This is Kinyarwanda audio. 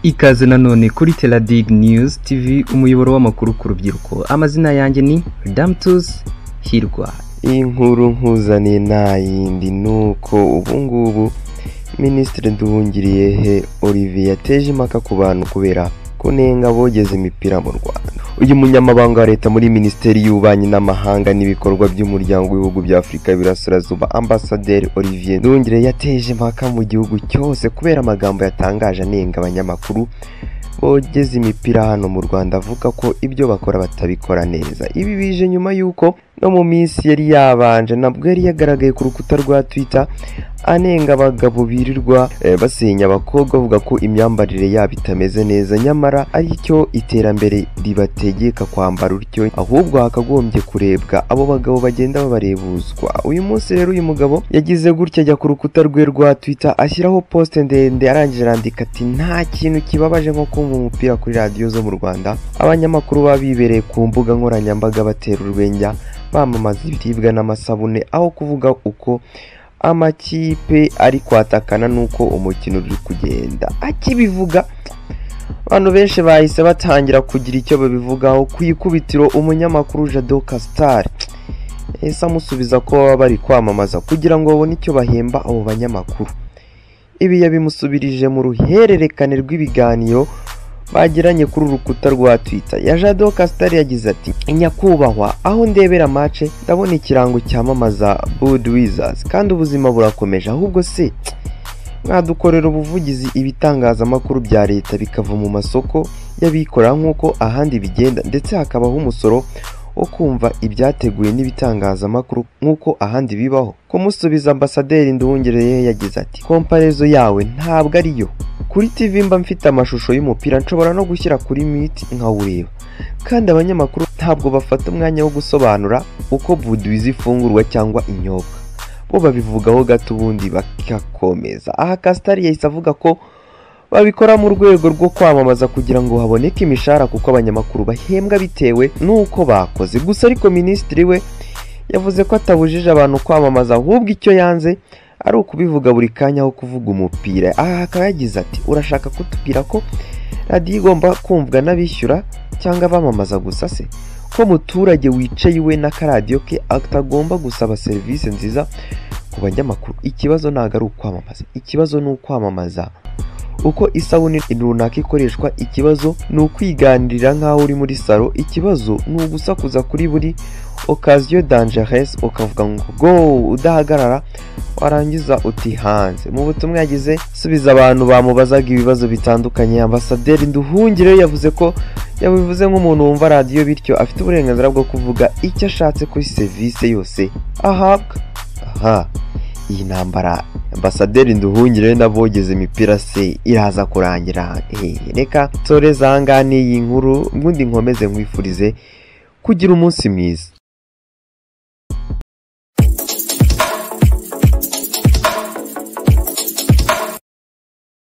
Ikaze nanone kuri Teladig News TV, umuyoboro w'amakuru ku rubyiruko. Amazina yanjye ni Damtus Hirwa. Inkuru nkuzaniye nta yindi nuko ubungubu Minisitiri Nduhungirehe Olivier yateje impaka ku bantu kubera kunenga bogeza imipira mu Rwanda. Uyu munyamabanga wa leta muri Minisiteri y'Ububanyi n'Amahanga n'ibikorwa by'Umuryango w'Ibihugu bya Afurika y'Iburasirazuba, Ambasaderi Olivier Nduhungirehe, yateje impaka mu gihugu cyose kubera amagambo yatangaje anenga abanyamakuru bogeza imipira hano mu Rwanda, avuga ko ibyo bakora batabikora neza. Ibi bije nyuma y'uko no mu minsi yari yabanje nabwo yari yagaragaye ku rukuta rwa Twitter anenga abagabo birirwa basenya abakobwa, bavuga ko imyambarire yabo itameze neza, nyamara aricyo iterambere ribategeka kwambara utyo, ahubwo hakagombye kurebwa abo bagabo bagenda babarebuzwa. Uyu munsi rero uyu mugabo yagize gutya, ajya ku rukuta rwe rwa Twitter ashyiraho poste ndende, arangije arandika ati: "Nta kintu kibabaje nko kumva umupira kuri radiyo zo mu Rwanda, abanyamakuru baba bibereye ku mbuga nkoranyambaga batera urwenya, bamamaza ibiribwa n'amasabune, aho kuvuga uko amakipe ari kwatakana n'uko umukino uri kugenda." Akibivuga, abantu benshi bahise batangira kugira icyo babivugaho. Ku ikubitiro umunyamakuru Jado Castar yahise amusubiza ko baba bari kwamamaza kugira ngo babone icyo bahemba abo banyamakuru. Ibi yabimusubirije mu ruhererekane rw'ibiganiro bagiranye kuri urukuta rwa Twitter ya Jado Castar. Yagize ati: "Nyakubahwa, aho ndebera match ndabona ikirango cyamamaza Budweiser kandi ubuzima burakomeje. Ahubwo se mwadukorera ubuvugizi ibitangazamakuru bya leta bikava mu masoko y'abikorera nk'uko ahandi bigenda, ndetse hakabaho umusoro wo kumva ibyateguwe n'ibitangazamakuru nk'uko ahandi bibaho?" Kumusubiza, Ambasaderi Nduhungirehe yagize ati: "Comparaison yawe ntabwo ariyo. Kuri TV mba mfite amashusho y'umupira, nshobora no gushyira kuri mute nkawureba, kandi abanyamakuru ntabwo bafata umwanya wo gusobanura uko Budweiser ifungurwa cyangwa inyobwa, bo babivugaho gato ubundi bakakomeza." Aha Castar yahise avuga ko babikora mu rwego rwo kwamamaza kugira ngo haboneke imishahara, kuko abanyamakuru bahembwa bitewe n'uko bakoze. Gusa ariko minisitiri we yavuze ko atabujije abantu kwamamaza, ahubwo icyo yanze ari ukubivuga buri kanya aho kuvuga umupira. Aha akaba yagize ati: "Urashaka kutubwira ko radiyo igomba kumvwa n'abishyura cyangwa abamamaza gusa se? Ko muturage wicaye iwe n'akaradiyo ke atagomba gusaba serivisi nziza ku banyamakuru? Ikibazo ntabwo ari ukwamamaza, ikibazo ni ukwamamaza uko isabune runaka ikoreshwa, ikibazo ni ukwiganirira nk'aho uri muri salo, ikibazo ni ugusakuza kuri buri occasion dangereuse ukavuga ngo go udahagarara, warangiza uti hanze." Mu butumwa yagize subiza abantu bamubazaga ibibazo bitandukanye, Ambasaderi Nduhungire yavuze ko yabivuze nk'umuntu wumva radiyo, bityo afite uburenganzira bwo kuvuga icyo ashatse kuri serivisi yose ahabwa. Aha iyi ntambara Ambasaderi Nduhungire n'abogeza imipira se iraza kurangira? Reka nsoreze ahangaha n'iyi nkuru, ubundi nkomeze nkwifurize kugira umunsi mwiza.